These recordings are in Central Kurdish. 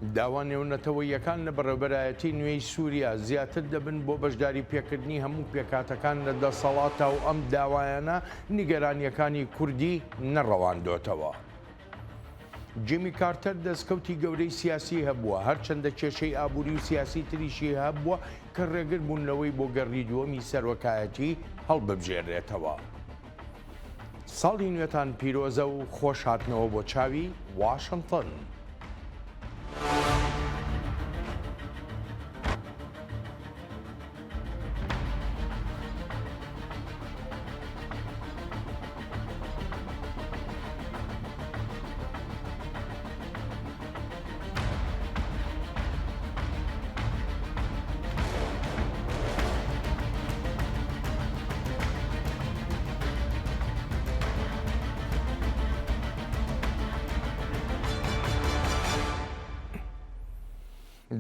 داوا نێونەتەوەییەکان لە بەڕێوبەرایەتی نوێی سووریا زیاتر دەبن بۆ بەشداری پێکردنی هەموو پێکهاتەکان لە دەسەڵاتا و ئەم داوایانە نیگەرانییەکانی کوردی نەڕەواندۆتەوە. جیمی کارتەر دەستکەوتی گەورەی سیاسی هەبووە، هەرچەندە کێشەی ئابووری و سیاسی تریشی هەبووە کە ڕێگر بوون لەوەی بۆ گەڕی دووەمی سەرۆکایەتی هەڵببژێرێتەوە. ساڵی نوێتان پیرۆزە و خۆش هاتنەوە بۆ چاوی واشنتن.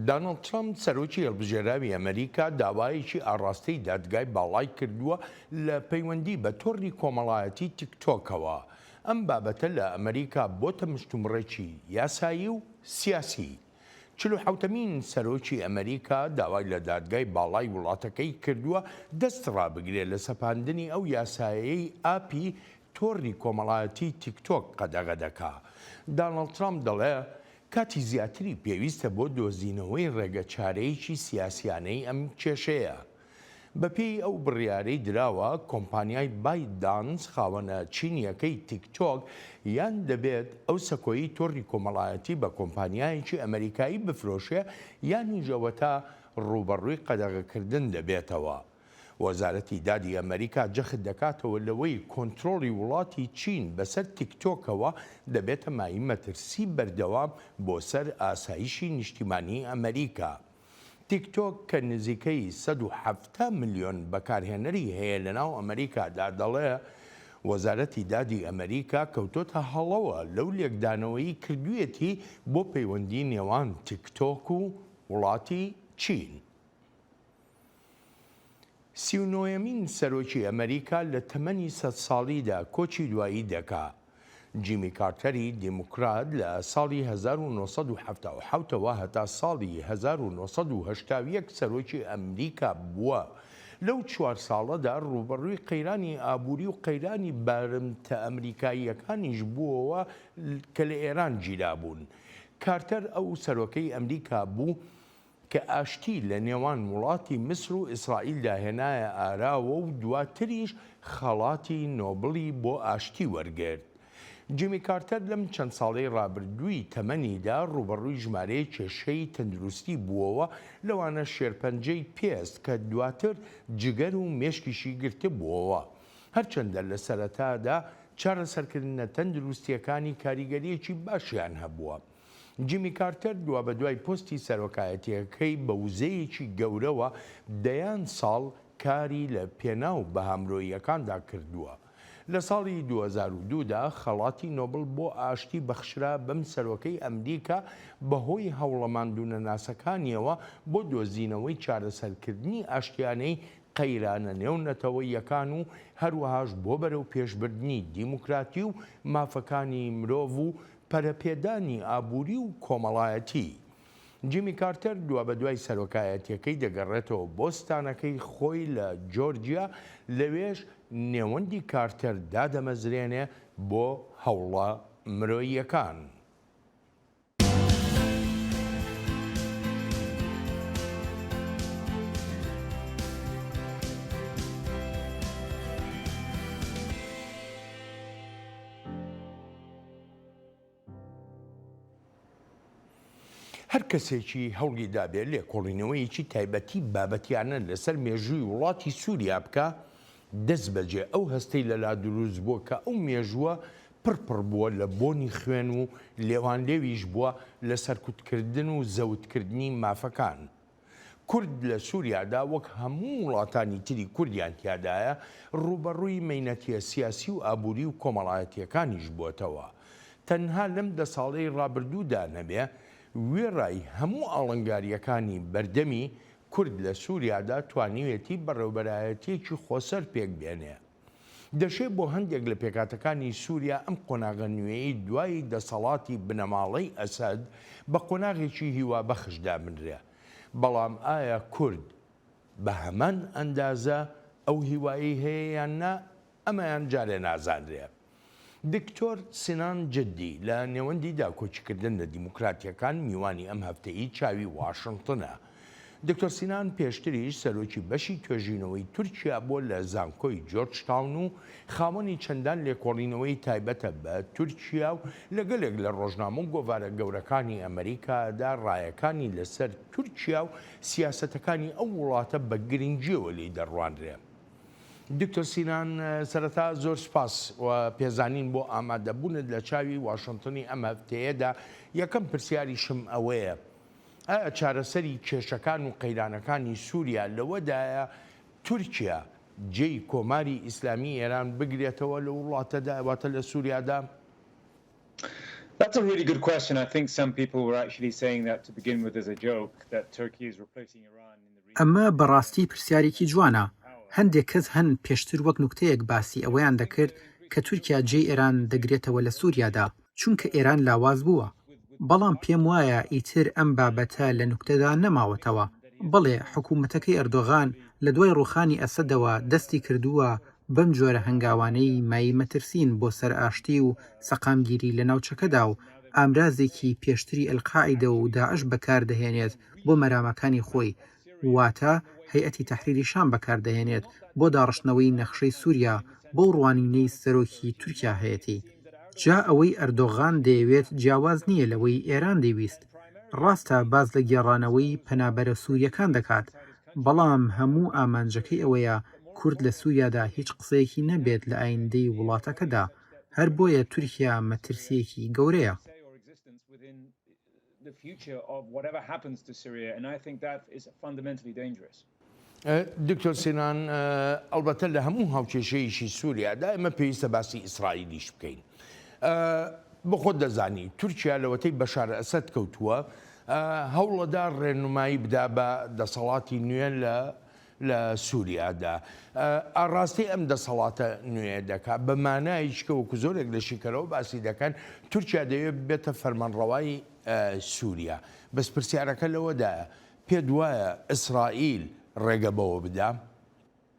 دانۆڵد ترەمپ، سەرۆکی هەڵبژێراوی ئەمەریکا داوایەکی ئاڕاستەی دادگای باڵای کردووە لە پەیوەندی بە تۆڕی کۆمەڵایەتی تیکتۆکەوە. ئەم بابەتە لە ئەمەریکا بۆتە مشتومڕێکی یاسایی و سیاسی. چلوحەوتەمین سەرۆکی ئەمەریکا داوای لە دادگای باڵای وڵاتەکەی کردووە دەست ڕابگرێت لە سەپاندنی ئەو یاسایەی ئاپی تۆڕی کۆمەڵایەتی تیکتۆک قەدەغە دەکا. دانڵد ترەمپ دەڵێ کاتی زیاتری پێویستە بۆ دۆزینەوەی ڕێگەچارەیەکی سیاسیانەی ئەم کێشەیە. بەپێی ئەو بڕیارەی دراوە، کۆمپانیای بایت دانس خاوەنە چینییەکەی تیک تۆک یان دەبێت ئەو سەکۆیەی تۆڕی کۆمەڵایەتی بە کۆمپانیایەکی ئەمەریکایی بفرۆشێ یانیش ئەوەتا ڕووبەڕووی قەدەغەکردن دەبێتەوە. وەزارەتی دادی ئەمەریکا جەخت دەکاتەوە لەوەی کۆنترۆڵی وڵاتی چین بەسەر تیکتۆکەوە دەبێتە مایەی مەترسی بەردەوام بۆ سەر ئاسایشی نیشتیمانی ئەمەریکا. تیکتۆک کە نزیکەی 170 ملیۆن بەکارهێنەری هەیە لەناو ئەمەریکادا دەڵێ وەزارەتی دادی ئەمەریکا کەوتۆتە هەڵەوە لەو لێکدانەوەی کردوویەتی بۆ پەیوەندی نێوان تیکتۆک و وڵاتی چین. سیونۆیەمین سەرۆکی ئەمەریکا لە تەمەنی سەد ساڵیدا کۆچی دوایی دەکا. جیمی کارتەری دیموکرات لە ساڵی 1977 ەوە هەتا ساڵی 1981 سەرۆکی ئەمریکا بووە. لەو چوار ساڵەدا ڕووبەڕووی قەیرانی ئابووری و قەیرانی بارمتە ئەمریکاییەکانیش بووەوە کە لە ئێران گیرابوون. کارتەر ئەو سەرۆکەی ئەمریکا بوو کە ئاشتی لە نێوان وڵاتی میسر و ئیسرائیلدا هێنایە ئاراوە و دواتریش خەڵاتی نۆبڵی بۆ ئاشتی وەرگرت. جیمی کارتەر لەم چەند ساڵەی ڕابردووی تەمەنیدا ڕووبەڕووی ژمارەیەک کێشەی تەندروستی بووەوە، لەوانە شێرپەنجەی پێست کە دواتر جگەر و مێشکیشی گرتبووەوە. هەرچەندە لە سەرەتادا چارەسەرکردنە تەندروستییەکانی کاریگەرییەکی باشیان هەبووە. جیمی کارتەر دوابەدوای پۆستی سەرۆکایەتییەکەی بە وزەیەکی گەورەوە دەیان ساڵ کاری لە پێناو بەها مرۆییەکاندا کردووە. لە ساڵی 2002 دا خەڵاتی نۆبڵ بۆ ئاشتی بەخشرا بەم سەرۆکەی ئەمریکا بەهۆی هەوڵە ماندوونەناسەکانیەوە بۆ دۆزینەوەی چارەسەرکردنی ئاشتیانەی قەیرانە نێونەتەوەییەکان و هەروەهاش بۆ بەرەوپێشبردنی دیموکراتی و مافەکانی مرۆڤ و پەرەپێدانی ئابووری و کۆمەڵایەتی. جیمی کارتەر دوابەدوای سەرۆکایەتیەکەی دەگەڕێتەوە بۆ ستانەکەی خۆی لە جۆرجیا، لەوێش نێوەندی کارتەر دادەمەزرێنێ بۆ هەوڵە مرۆییەکان. هەر کەسێکی هەوڵی دابێ لێکۆڵینەوەیەکی تایبەتی بابەتیانە لەسەر مێژووی وڵاتی سووریا بکا، دەست بەجێ ئەو هەستەی لەلا دروست بووە کە ئەو مێژووە پڕ پڕ بووە لە بۆنی خوێن و لێوانلێویش بووە لە سەرکوتکردن و زەوتکردنی مافەکان. کورد لە سوریادا وەک هەموو وڵاتانی تری کوردیان تیادایە، ڕووبەڕووی مەینەتیە سیاسی و ئابووری و کۆمەڵایەتیەکانیش بووەتەوە. تەنها لەم دە ساڵەی ڕابردوودا نەبێ، وێڕای هەموو ئاڵنگاریەکانی بەردەمی، کورد لە سوریادا توانیوێتی بەڕێوبەرایەتیەکی خۆسەر پێک بێنێ. دەشێ بۆ هەندێک لە پێکهاتەکانی سووریا ئەم قۆناغە نوێیەی دوای دەسەڵاتی بنەماڵەی ئەسەد بە قۆناغێکی هیوابەخش دابنرێ، بەڵام ئایا کورد بە هەمان ئەندازە ئەو هیوایەی هەیە یان نا، ئەمەیان جارێ نازانرێ. دکتۆر سینان جدی لە نێوەندی داکۆکیکردن لە دیموکراتیەکان میوانی ئەم هەفتەیی چاوی واشنتنە. دکتۆر سینان پێشتریش سەرۆکی بەشی توێژینەوەی تورکیا بووە لە زانکۆی جۆرج تاون و خاوەنی چەندان لێکۆڵینەوەی تایبەتە بە تورکیا و لە گەلێک لە ڕۆژنامە و گۆڤارە گەورەکانی ئەمریکادا ڕایەکانی لەسەر تورکیا و سیاسەتەکانی ئەو وڵاتە بە گرنگیەوە لێی دەڕوانرێ. دکتۆر سینان سەرەتا زۆر سوپاس و پێزانین بۆ ئامادەبوونت لە چاوی واشنتنی ئەم هەفتەیەدا، یەکەم پرسیاریشم ئەوەیە ئایا چارەسەری کێشەکان و قەیرانەکانی سووریا لەوەدایە تورکیا جێی کۆماری ئیسلامی ئێران بگرێتەوە لەو وڵاتەدا واتە لە سووریادا؟ That's a really good question. I think some people were actually saying that to begin with as a joke that Turkey is replacing Iran in the region. ئەمە بەڕاستی پرسیارێکی جوانە. هەندێک کەس هەن پێشتر وەک نوکتەیەک باسی ئەوەیان دەکرد کە تورکیا جێی ئێران دەگرێتەوە لە سووریادا، چونکە ئێران لاواز بووە. بەڵام پێم وایە ئیتر ئەم بابەتە لە نوکتەدا نەماوەتەوە. بەڵێ حکوومەتەکەی ئەردۆغان لە دوای ڕووخانی ئەسەدەوە دەستی کردووە بەم جۆرە هەنگاوانەی مایەی مەترسین بۆ سەر ئاشتی و سەقامگیری لە ناوچەکەدا و ئامرازێکی پێشتری ئەلقاعیدە و داعش بەکاردەهێنێت بۆ مەرامەکانی خۆی واتە هەیئەتی تەحریری شام بەکاردەهێنێت بۆ داڕشتنەوەی نەخشەی سوریا بەو ڕوانینەی سەرۆکی تورکیا هەیەتی. جا ئەوەی ئەردۆغان دەیەوێت جیاواز نییە لەوەی ئێران دەیویست. ڕاستە باس لە گێڕانەوەی پەنابەرە سورییەکان دەکات، بەڵام هەموو ئامانجەکەی ئەوەیە کورد لە سوریادا هیچ قسەیەکی نەبێت لە ئایندەی وڵاتەکەدا، هەر بۆیە تورکیا مەترسییەکی گەورەیە. دکتۆر سینان، ئەڵبەتە لە هەموو هاوکێشەیەکی سوریادا ئێمە پێویستە باسی ئیسرائیلیش بکەین. بۆ خۆت دەزانی تورکیا لەوەتەی بەشار ئەسەد کەوتووە هەوڵەدا ڕێنمایی بدا بە دەسەڵاتی نوێ لە لە سوریادا ئاڕاستەی ئەم دەسەڵاتە نوێیە دەکا بە مانایش کە وەکو زۆرێک لە شیکەرەوە باسی دەکەن تورکیا دەیەوێت ببێتە فەرمانڕەوای سوریا بەس پرسیارەکە لەوەدایە پێت وایە ئیسرائیل ڕێگە بەوە بدا؟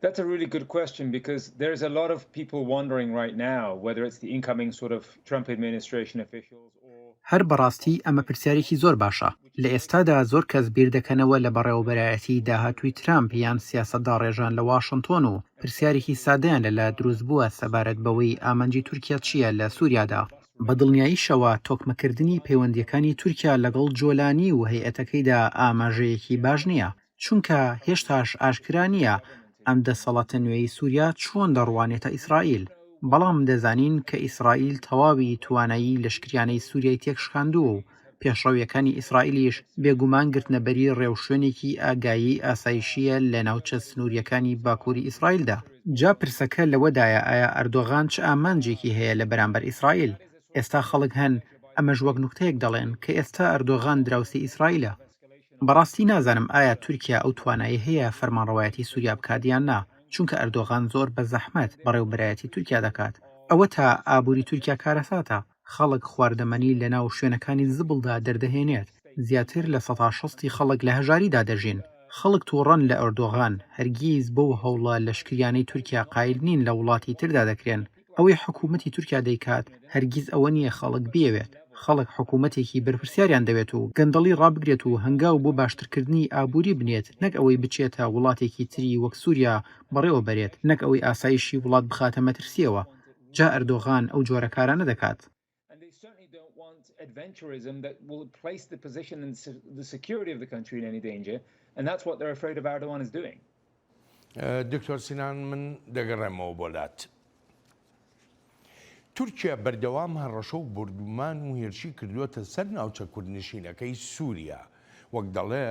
That's a really good question because there's a lot of people wondering right now whether it's the incoming sort of Trump administration officials or هەر بەڕاستی ئەمە پرسیارێکی زۆر باشە. لە ئێستادا زۆر کەس بیردەکەنەوە لە بەڕێوەبەرایەتی داهاتووی ترامپ یان سیاسەتداڕێژان لە واشنتۆن و پرسیارێکی سادەیان لەلا دروستبووە سەبارەت بەوەی ئامانجی تورکیا چییە لە سوریادا. بە دڵنیاییشەوە تۆکمەکردنی پەیوەندییەکانی تورکیا لەگەڵ جۆلانی و هەیئەتەکەیدا ئاماژەیەکی باش نییە، چونکە هێشتاش ئاشکرا نییە ئەم دەسەڵاتە نوێیەی سووریا چۆن دەڕوانێتە ئیسرائیل، بەڵام دەزانین کە ئیسرائیل تەواوی توانایی لەشکریانەی سووریای تێکشکاندووە و پێشڕەوییەکانی ئیسرائیلیش بێگومان گرتنەبەری ڕێوشوێنێکی ئاگایی ئاسایشییە لە ناوچە سنوورییەکانی باکووری ئیسرائیلدا. جا پرسەکە لەوەدایە ئایا ئەردۆغان چ ئامانجێکی هەیە لە بەرامبەر ئیسرائیل؟ ئێستا خەڵک هەن ئەمەش وەک نوکتەیەک دەڵێن کە ئێستا ئەردۆغان دراوسێی ئیسرائیلە. بەڕاستی نازانم ئایا تورکیا ئەو توانایەی هەیە فەرمانڕەوایەتی سوریا بکات یان نا، چونکە ئەردۆغان زۆر بە زەحمەت بەڕێوبەرایەتی تورکیا دەکات. ئەوەتا ئابوری تورکیا کارەساتە، خەڵک خواردەمەنی لەناو شوێنەکانی زبڵدا دەردەهێنێت، زیاتر لە سەتا شەستی خەڵک لە هەژاریدا دەژین. خەڵک توڕەن لە ئەردۆغان، هەرگیز بەو هەوڵە لەشکریانەی تورکیا قایل نین لە وڵاتی تردا دەکرێن. ئەوەی حکوومەتی تورکیا دەیکات هەرگیز ئەوە نییە خەڵک بیەوێت، خەڵک حکوومەتێکی بەرپرسیاریان دەوێت و گەندەڵی ڕابگرێت و هەنگاو بۆ باشترکردنی ئابووری بنێت نەک ئەوەی بچێتە وڵاتێکی تری وەک سووریا بەڕێوە بەرێت، نەک ئەوەی ئاسایشی وڵات بخاتە مەترسییەوە. جا ئەردۆغان ئەو جۆرە کارانە دەکات. دکتۆر سینان من دەگەڕێمەوە بۆ لات. تورکیا بەردەوام هەڕەشە و بۆردومان و هێرشی کردووەتە سەر ناوچە کوردنشینەکەی سووریا، وەک دەڵێ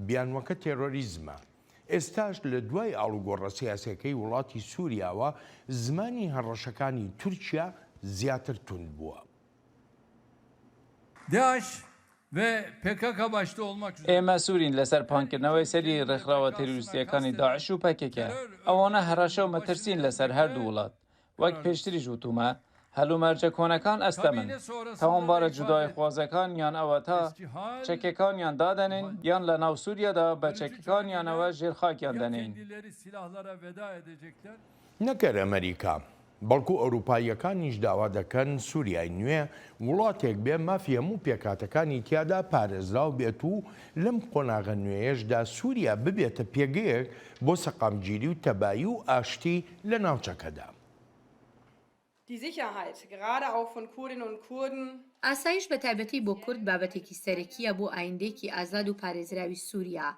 بیانوەکە تێرۆریزمە. ئێستاش لە دوای ئاڵوگۆڕە سیاسیەکەی وڵاتی سووریاوە زمانی هەڕەشەکانی تورکیا زیاتر توند بووە. داعش ve PKK başta olmak üzere. ئێمە سوورین لەسەر پانکردنەوەی سەری ڕێکخراوە تێرۆریستییەکانی داعش و پەکەکە. ئەوانە هەڕەشە و مەترسین لەسەر هەردوو وڵات. وەک پێشتریش وتوومە، هەلومەرجە کۆنەکان ئەستەمن. تاوانبارە جوداییخوازەکان یان ئەوەتا چەکەکانیان دادەنێن یان لە ناو سووریادا بە چەکەکانیانەوە ژێر خاکیان دەنێین. نەک هەر ئەمەریکا، بەڵکو ئەوروپاییەکانیش داوا دەکەن سوریای نوێ وڵاتێک بێ مافی هەموو پێکهاتەکانی تیادا پارێزراو بێت و لەم قۆناغە نوێیەشدا سوریا ببێتە پێگەیەک بۆ سەقامگیری و تەبایی و ئاشتی لە ناوچەکەدا. Die Sicherheit, gerade auch von Kurdinnen und Kurden. ئاسایش بە تایبەتی بۆ کورد بابەتێکی سەرەکییە بۆ ئایندەیەکی ئازاد و پارێزراوی سوریا.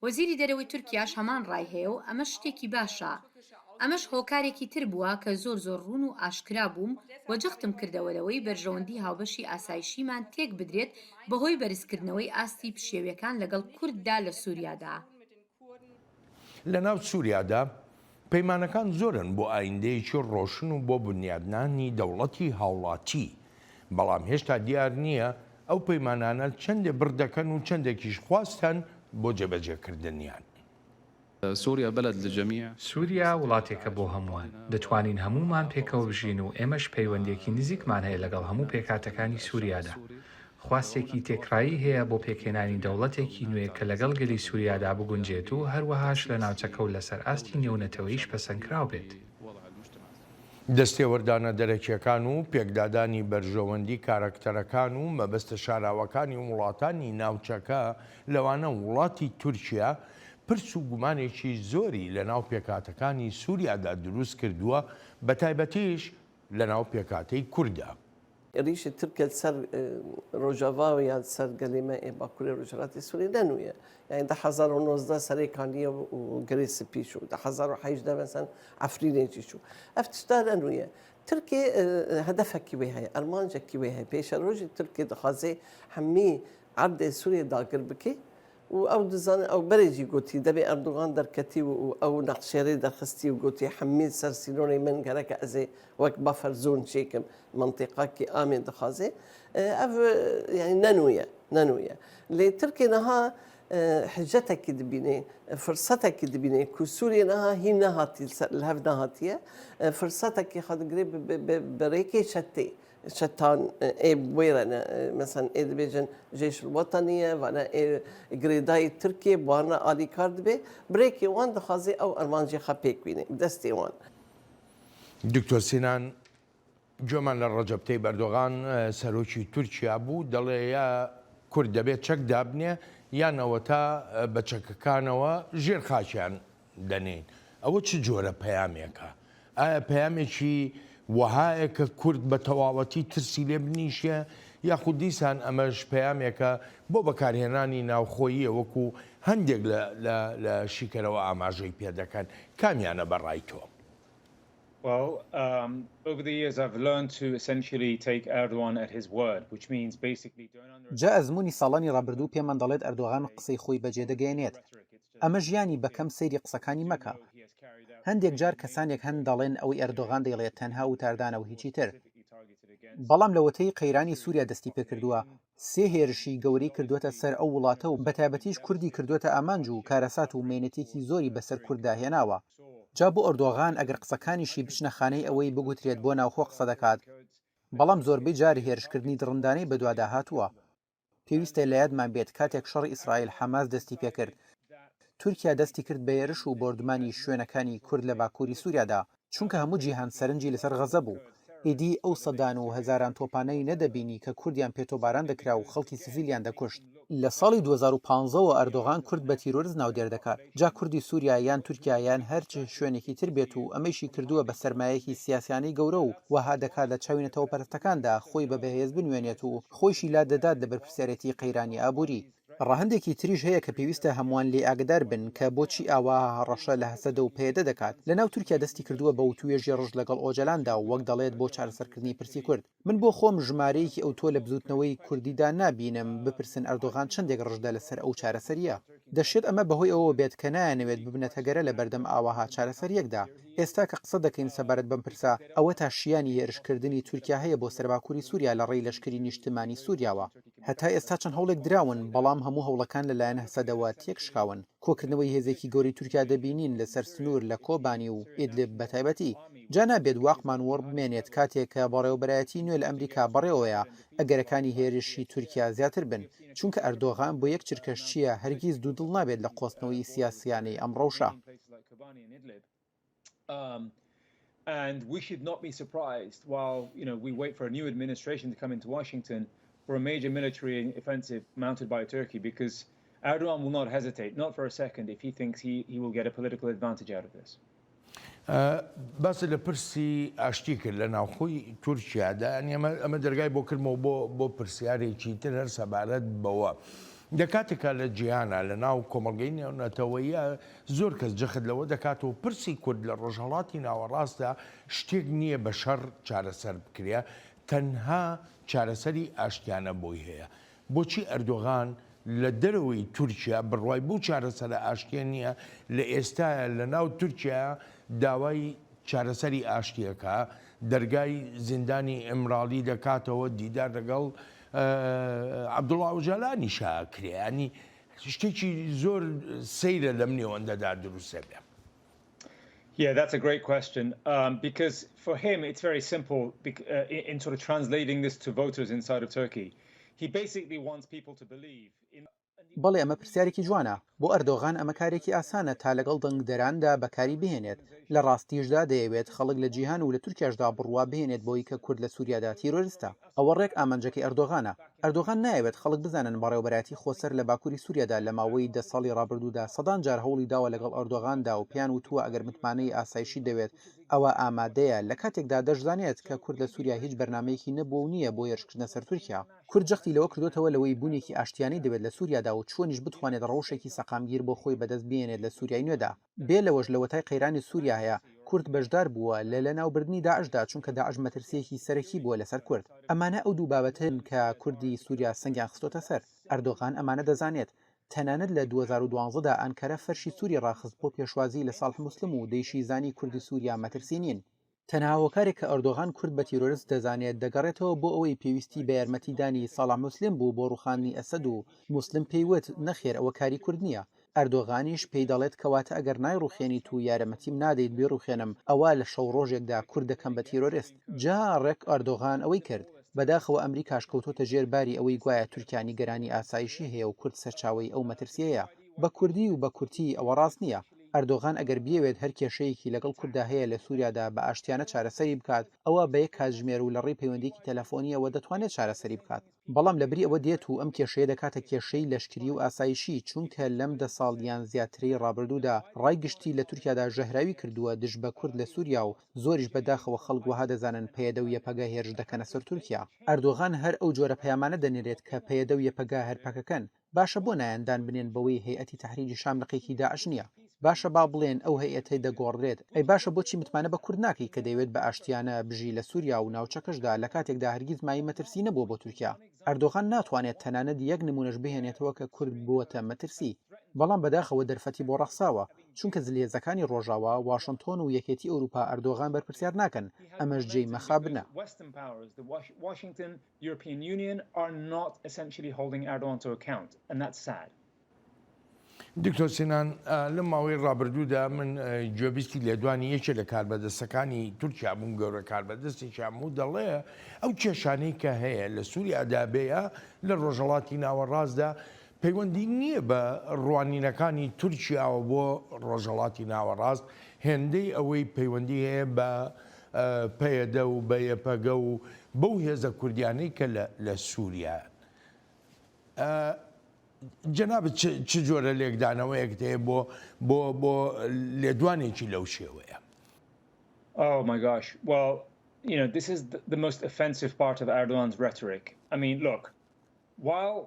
وەزیری دەرەوەی تورکیاش هەمان ڕای هەیە و ئەمەش شتێکی باشە. ئەمەش هۆکارێکی تر بووە کە زۆر زۆر ڕوون و ئاشکرا بووم و جەختم کردەوە لەوەی بەرژەوەندی هاوبەشی ئاسایشیمان تێک بدرێت بەهۆی بەرزکردنەوەی ئاستی پشێویەکان لەگەڵ کورددا لە سوریادا. لەناو سوریادا پەیمانەکان زۆرن بۆ ئایندەیەکی ڕۆشن و بۆ بنیادنانی دەوڵەتی هاوڵاتی، بەڵام هێشتا دیار نییە ئەو پەیمانانە چەندێ بڕ دەکەن و چەندێکیش خواست هەن بۆ جێبەجێکردنیان. سوریا وڵاتێکە بۆ هەمووان، دەتوانین هەموومان پێکەوە بژین و ئێمەش پەیوەندییەکی نزیکمان هەیە لەگەڵ هەموو پێکهاتەکانی سوریادا. خواستێکی تێکڕایی هەیە بۆ پێکهێنانی دەوڵەتێکی نوێ کە لەگەڵ گەلی سوریادا بگونجێت و هەروەهاش لە ناوچەکە و لەسەر ئاستی نێونەتەوەییش پەسەندکراو بێت. دەستێوەردانە دەرەکییەکان و پێکدادانی بەرژەوەندی کارەکتەرەکان و مەبەستە شاراوەکانی وڵاتانی ناوچەکە لەوانە وڵاتی تورکیا پرس و گومانێکی زۆری لەناو پێکهاتەکانی سوریادا دروست کردووە بەتایبەتیش لەناو پێکهاتەی کورددا. êrîşê Tirkiye li ser Rojava ya li ser gelê me ê Bakurê Rojhilatê Sûriyê ne nû ye. Yanî 2019 Serê Kaniyê û Girê Spî çû, 2018 mesen Efrînê jî çû. Ev tişta ne nû ye. Tirkiye hedefekî wê heye, armancekî wê heye. Pêşerojê Tirkiye dixwaze hemî erdê Sûriyê dagir bike û ew dizane ew berê jî gotî demê Erdogan derketî û ew nexşerê derxistî û gotî hemî ser sînorê min gereke ez ê wek buffer zone çêkim mentiqakî amê dixwazê ev yanî ne nû ye ne nû ye lê Tirkê niha hicetekî dibînê firsetekî dibînê ku Sûriye niha hîn nehatî li hev nehatiye firsetekî xwe digirê bi rêkê çetê Çetan ê wê re ne mesen ê dibêjin Ceyş Wetenî ye vane ê girêdayî Tirkiyê bi wan re alîkar dibe birêkê wan dixwaze ew armancê xwe pêk bîne bi destê wan. دکتۆر سینان گوێمان لە ڕەجەب تەیب ئەردۆغان سەرۆکی تورکیا بوو دەڵێ یا کورد دەبێت چەک دابنێ یان ئەوەتا بە چەکەکانەوە ژێر خاکیان دەنێین. ئەوە چ جۆرە پەیامێکە؟ ئایا پەیامێکی وەهایە کە کورد بە تەواوەتی ترسی لێ بنیشێ یاخود دیسان ئەمەش پەیامێکە بۆ بەکارهێنانی ناوخۆییە وەکو هەندێک لە شیکەرەوە ئاماژەی پێ دەکەن؟ کامیانە بە ڕای تۆ؟ Well, um, over the years I've learned to essentially take Erdogan at his word, which means basically don't under جا ئەزموونی ساڵانی ڕابردوو پێمان دەڵێت ئەردۆغان قسەی خۆی بەجێ دەگەیەنێت. ئەمە ژیانی بە کەم سەیری قسەکانی مەکە. هەندێک جار کەسانێک هەن دەڵێن ئەوەی ئەردۆغان دەیڵێت تەنها وتاردانە و هیچی تر. بەڵام لەوەتەی قەیرانی سووریا دەستی پێکردووە، سێ هێرشی گەورەی کردووەتە سەر ئەو وڵاتە و بەتایبەتیش کوردی کردووەتە ئامانج و کارەسات و مەینەتێکی زۆری بەسەر کورددا هێناوە. جا بۆ ئەردۆغان ئەگەر قسەکانیشی بچنە خانەی ئەوەی بگوترێت بۆ ناوخۆ قسە دەکات، بەڵام زۆربەی جار هێرشکردنی دڕندانەی بەدوادا هاتووە. پێویستە لەیادمان بێت کاتێک شەڕی ئیسرائیل حەماس دەستی پێکرد، تورکیا دەستی کرد بە هێرش و بۆردومانی شوێنەکانی کورد لە باکووری سووریادا، چونکە هەموو جیهان سەرنجی لەسەر غەزە بوو، ئیدی ئەو سەدان و هەزاران تۆپانەی نەدەبینی کە کوردیان پێ تۆباران دەکرا و خەڵکی سڤیلیان دەکوشت. لە ساڵی 2015 وە ئەردۆغان کورد بە تیرۆرست ناودێر دەکات، جا کوردی سووریا یان تورکیا یان هەر چ شوێنێکی تر بێت و ئەمەیشی کردووە بە سەرمایەکی سیاسیانەی گەورە و وەها دەکات لە چاوی نەتەوەپەرستەکاندا خۆی بە بەهێز بنوێنێت و خۆیشی لا دەدات لە بەرپرسیارێتی قەیرانی ئابووری. ڕەهەندێکی تریش هەیە کە پێویستە هەمووان لێی ئاگەدار بن کە بۆچی ئاواها هەڕەشە لە هەسەدە و پەیەدە دەکات لەناو تورکیا دەستی کردووە بە وتووێژی ڕژد لەگەڵ ئۆجەلاندا و وەک دەڵێت بۆ چارەسەرکردنی پرسی کورد. من بۆ خۆم ژمارەیەکی ئەوتۆ لە بزووتنەوەی کوردیدا نابینم بپرسن ئەردۆغان چەندێک ڕژدە لەسەر ئەو چارەسەرییە. دەشێت ئەمە بەهۆی ئەوەوە بێت کە نایانەوێت ببنە تەگەرە لە بەردەم ئاواها چارەسەرییەکدا. ئێستا کە قسە دەکەین سەبارەت بەم پرسە، ئەوەتا شیانی هێرشکردنی تورکیا هەیە بۆ سەر باکووری سووریا لە ڕێی لەشکری نیشتمانی سووریاوە. هەتا ئێستا چەند هەوڵێک دراون، بەڵام هەموو هەوڵەکان لەلایەن هەسەدەوە تێکشکاون. کۆکردنەوەی هێزێکی گەورەی تورکیا دەبینین لەسەر سنوور لە کۆبانی و ئیدلب بەتایبەتی. جا نابێت واقمان وڕ بمێنێت کاتێک کە بەڕێوەبەرایەتی نوێ لە ئەمریکا بەڕێوەیە ئەگەرەکانی هێرشی تورکیا زیاتر بن، چونکە ئەردۆغان بۆ یەک چرکەش چییە هەرگیز دوودڵ نابێت لە قۆستنەوەی سیاسیانەی ئەم ڕەوشە. And we should not be surprised while you know we wait for a new administration to come into Washington for a major military offensive mounted by Turkey because Erdogan will not hesitate, not for a second, if he thinks he, he will get a political advantage out of this. باست لە پرسی ئاشتی کرد لە ناوخۆی تورکیادا یانی ئەمە ئەمە دەرگای بۆ کردمەوە بۆ بۆ پرسیارێکی تر هەر سەبارەت بەوە لە کاتێکا لە جیهانا لە ناو کۆمەڵگەی نێونەتەوەیە زۆر کەس جەخت لەوە دەکاتەوە پرسی کورد لە ڕۆژهەڵاتی ناوەڕاستدا شتێک نییە بە شەڕ چارەسەر بکرێ تەنها چارەسەری ئاشتیانە بۆی هەیە بۆچی ئەردۆغان لە دەرەوەی تورکیا بڕوای بەو چارەسەرە ئاشتیە نیە، لە ئێستایا لە ناو تورکیا داوای چارەسەری ئاشتیەکا، دەرگای زیندانی ئیمراڵی دەکاتەوە، دیدار لەگەڵ عەبدوڵا ئۆجالانیشا ئەکرێ، یانی شتێکی زۆر سەیرە لەم نێوەندەدا دروست ئەبێ. Yeah, that's a great question. Um, because for him, it's very simple uh, in, in sort of translating this to voters inside of Turkey. He basically wants people to believe in. بەڵێ ئەمە پرسیارێکی جوانە. بۆ ئەردۆغان ئەمە کارێکی ئاسانە تا لەگەڵ دەنگدەراندا بەکاری بهێنێت. لە ڕاستیشدا دەیەوێت خەڵک لە جیهان و لە تورکیاشدا بڕوا بهێنێت بەوەی کە کورد لە سوریادا تیرۆرستە. ئەوە ڕێک ئامانجەکەی ئەردۆغانە. ئەردۆغان نایەوێت خەڵک بزانن بەڕێوەبەرایەتی خۆسەر لە باکوری سوریادا لە ماوەی دە ساڵی ڕابردوودا سەدان جار هەوڵی داوە لەگەڵ ئەردۆغاندا و پێیان وتووە ئەگەر متمانەی ئاسایشی دەوێت ئەوا ئامادەیە، لە کاتێکدا دەشزانێت کە کورد لە سوریا هیچ بەرنامەیەکی نەبووە و نییە بۆ هێرشکردنە سەر تورکیا. کورد جەختی لەوە کردۆتەوە لەوەی بوونێکی ئاشتیانەی دەوێت لە سوریادا و چۆنیش بتوانێت ڕەوشێکی سەقامگیر بۆ خۆی بەدەست بهێنێت لە سوریای نوێدا. بێ لەوەش لەوەتای قەیرانی سوریا هەیە کورد بەشدار بووە لە لەناوبردنی داعشدا چونکە داعش مەترسییەکی سەرەکی بووە لەسەر کورد. ئەمانە ئەو دوو بابەتەن کە کوردی سوریا سەنگیان خستۆتە سەر. ئەردۆغان ئەمانە دەزانێت. تەنانەت لە 2012 دا ئانکەرە فەرشی سوری ڕاخست بۆ پێشوازی لە ساڵح موسلم و دەیشیزانی کوردی سوریا مەترسی نین. تەنها هۆکارێک کە ئەردۆغان کورد بە تیرۆرست دەزانێت دەگەڕێتەوە بۆ ئەوەی پێویستی بە یارمەتی دانی ساڵح موسلم بوو بۆ ڕوخاندنی ئەسەد و موسلم پێی وت نەخێر ئەوە کاری کورد نییە ئەردۆغانیش پێی دەڵێت کەواتە ئەگەر نایڕوخێنیت و یارەمەتیم نادەیت بیڕوخێنم ئەوا لە شەو ڕۆژێکدا کورد دەکەم بە تیرۆرست جا ڕێک ئەردۆغان ئەوەی کرد بەداخەوە ئەمریکاش کەوتۆتە ژێر باری ئەوەی گوایە تورکیا نیگەرانی ئاسایشی هەیە و کورد سەرچاوەی ئەو مەترسیەیە بە کوردی و بە کورتی ئەوە ڕاست نییە. ئەردۆغان ئەگەر بیەوێت هەر کێشەیەکی لەگەڵ کورددا هەیە لە سوریادا بە ئاشتیانە چارەسەری بکات، ئەوا بە یەک کاتژمێر و لە ڕێی پەیوەندییەکی تەلەفۆنییەوە دەتوانێت چارەسەری بکات. بەڵام لەبری ئەوە دێت و ئەم کێشەیە دەکاتە کێشەی لەشکری و ئاسایشی، چونکە لەم دە ساڵ یان زیاترەی ڕابردوودا ڕای گشتی لە تورکیادا ژەهراوی کردووە دژ بە کورد لە سوریا و زۆریش بە داخەوە خەڵک وەها دەزانن پەیەدە و یەپەگە هێرش دەکەنە سەر تورکیا. ئەردۆغان هەر ئەو جۆرە پەیامانە دەنێرێت کە پەیەدە و یەپەگە هەر پەکەکەن، باشە بۆ نایەن دان بنێن بەوەی هەیئەتی تەحریری شام لقێکی داعش نییە؟ باشە با بڵێن ئەو هەیئەتە دەگۆڕدرێت، ئەی باشە بۆچی متمانە بە کورد ناکەی کە دەیەوێت بە ئاشتیانە بژی لە سوریا و ناوچەکەشدا لە کاتێکدا هەرگیز مایەی مەترسی نەبووە بۆ تورکیا؟ ئەردۆغان ناتوانێت تەنانەت یەک نمونەش بهێنێتەوە کە کورد بووەتە مەترسی. بەڵام بەداخەوە دەرفەتی بۆ ڕەخساوە، چونکە زلهێزەکانی ڕۆژاوا، واشنتۆن و یەکێتی ئەوروپا ئەردۆغان بەرپرسیار ناکەن، ئەمەش جێی مەخابنە. European Union are not essentially holding Erdogan to account and that's sad. دکتۆر سینان لەم ماوەی ڕابردوودا من گوێبیستی لێدوانی یەکێ لە کاربەدەستەکانی تورکیا بووم گەورە کاربەدەستێکیان بوو دەڵێ ئەو کێشانەی کە هەیە لە سووریادا بێ لە ڕۆژهەڵاتی ناوەڕاستدا پەیوەندی نییە بە ڕوانینەکانی تورکیاوە بۆ ڕۆژهەڵاتی ناوەڕاست هێندەی ئەوەی پەیوەندی هەیە بە پەیەدە و بە یەپەگە و بەو هێزە کوردیانەی کە لە سووریان. جەنابت چ جۆرە لێکدانەوەیەکت هەیە بۆ بۆ بۆ لێدوانێکی لەو شێوەیە؟ Oh my gosh. Well, you know, this is the, the most offensive part of Erdogan's rhetoric. I mean, look, while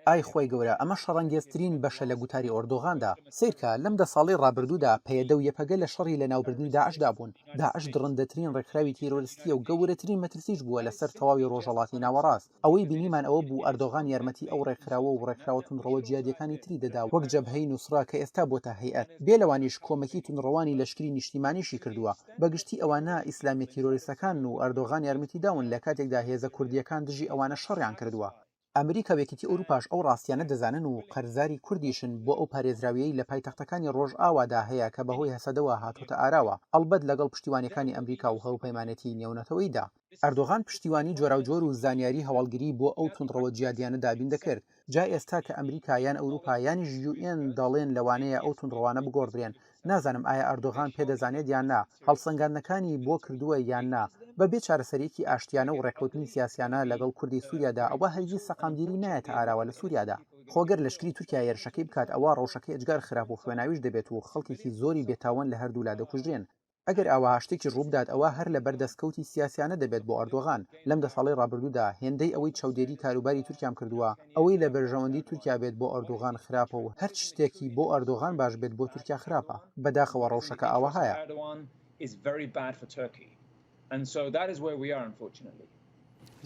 ئای خوای گەورە ئەمە شەڕەنگێزترین بەشە لە گوتاری ئۆردوغاندا. سەیرکە، لەم دە ساڵەی ڕابردوودا پەیەدە و یەپەگە لە شەڕی لەناوبردنی داعشدا بوون. داعش دڕندەترین ڕێکخراوی تیرۆرستییە و گەورەترین مەترسیش بووە لەسەر تەواوی ڕۆژهەڵاتی ناوەڕاست. ئەوەی بینیمان ئەوە بوو ئەردۆغان یارمەتی ئەو ڕێکخراوە و ڕێکخراوە توندڕەوە جیادیەکانی تری دەدا وەک جەبهەی نوسڕە کە ئێستا بۆتە هەیئەت. بێ لەوانیش کۆمەکی توندڕەوانی لەشکری نیشتیمانیشی کردووە. بە گشتی ئەوانە ئیسلامیە تیرۆریستەکانن و ئەردۆغان یارمەتی داون لە کاتێکدا هێزە کوردیەکان دژی ئەوانە شەڕیان کردووە. ئەمریکا و یەکێتی ئەوروپاش ئەو ڕاستیانە دەزانن و قەرزاری کوردیشن بۆ ئەو پارێزراویەی لە پایتەختەکانی ڕۆژئاوادا هەیە کە بەهۆی هەسەدەوە هاتۆتە ئاراوە، ئەڵبەت لەگەڵ پشتیوانیەکانی ئەمریکا و هاوپەیمانێتی نێونەتەوەییدا. ئەردۆغان پشتیوانی جۆراوجۆر و زانیاری هەواڵگری بۆ ئەو توندڕەوە جیادیانە دابین دەکرد، جا ئێستا کە ئەمریکا یان ئەوروپا یانیش یوئێن دەڵێن لەوانەیە ئەو توندڕەوانە بگۆڕدرێن، نازانم ئایا ئەردۆغان پێدەزانێت یان نا، هەڵسەنگاندنەکانی بۆ کردووە یان نا، بە بێ چارەسەرییەکی ئاشتیانە و ڕێککەوتنی سیاسیانە لەگەڵ کوردی سوریادا ئەوا هەرگیز سەقامگیری نایەتە ئاراوە لە سوریادا. خۆ گەر لەشکری تورکیا هێرشەکەی بکات ئەوا ڕەوشەکەی ئێجگار خراپ و خوێناویش دەبێت و خەڵکێکی زۆری بێتاوان لە هەردوولا دەکوژرێن. ئەگەر ئاوەها شتێکیش ڕووبدات ئەوا هەر لەبەر دەستکەوتی سیاسیانە دەبێت بۆ ئەردۆغان. لەم دە ساڵەی ڕابردوودا هێندەی ئەوەی چاودێری کاروباری تورکیام کردووە، ئەوەی لە بەرژەوەندی تورکیا بێت بۆ ئەردۆغان خراپە و هەرچ شتێکی بۆ ئەردۆغان باش بێت بۆ تورکیا خراپە. بەداخەوە ڕەوشەکە ئاوەهایە.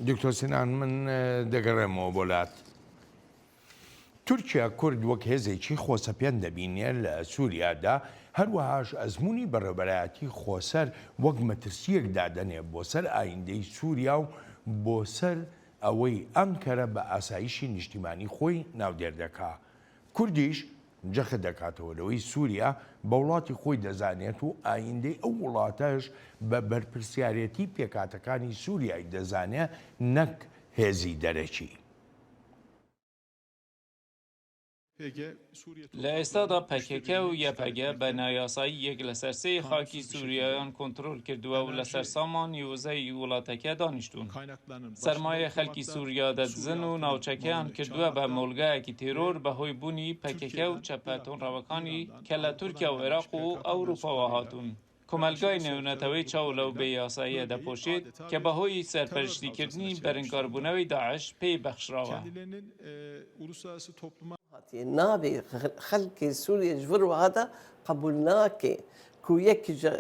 دکتۆر سینان من دەگەڕێمەوە بۆ لات. تورکیا کورد وەک هێزێکی خۆسەپێن دەبینێ لە سوریادا، هەروەهاش ئەزموونی بەڕێوبەرایەتی خۆسەر وەک مەترسییەک دادەنێ بۆ سەر ئایندەی سوریا و بۆ سەر ئەوەی ئەنکەرە بە ئاسایشی نیشتیمانی خۆی ناودێر دەکا. کوردیش جەخت دەکاتەوە لەوەی سوریا بە وڵاتی خۆی دەزانێت و ئایندەی ئەو وڵاتەش بە بەرپرسیارێتی پێکهاتەکانی سوریای دەزانێ نەک هێزی دەرەکی. لە ئێستادا پەکەکە و یەپەگە بە نایاسایی یەک لەسەر سێی خاکی سوریایان کۆنترۆل کردووە و لەسەر سامانی وزەی وڵاتەکە دانیشتوون. سەرمایەی خەڵکی سوریا دەدزن و ناوچەکەیان کردووە بە مۆڵگایەکی تێرۆر بەهۆی بوونی پەکەکە و چەپە توندڕەوەکانی کە لە تورکیا و عێراق و ئەوروپاوە هاتوون. کۆمەڵگای نێونەتەوەی چاو لەو بێ یاساییە دەپۆشێت کە بەهۆی سەرپەرشتیکردنی بەرنگاربوونەوەی داعش پێی بەخشراوە. نابێ خەلکێ سوریە ji vir wiha de qebûl nake ku yek ji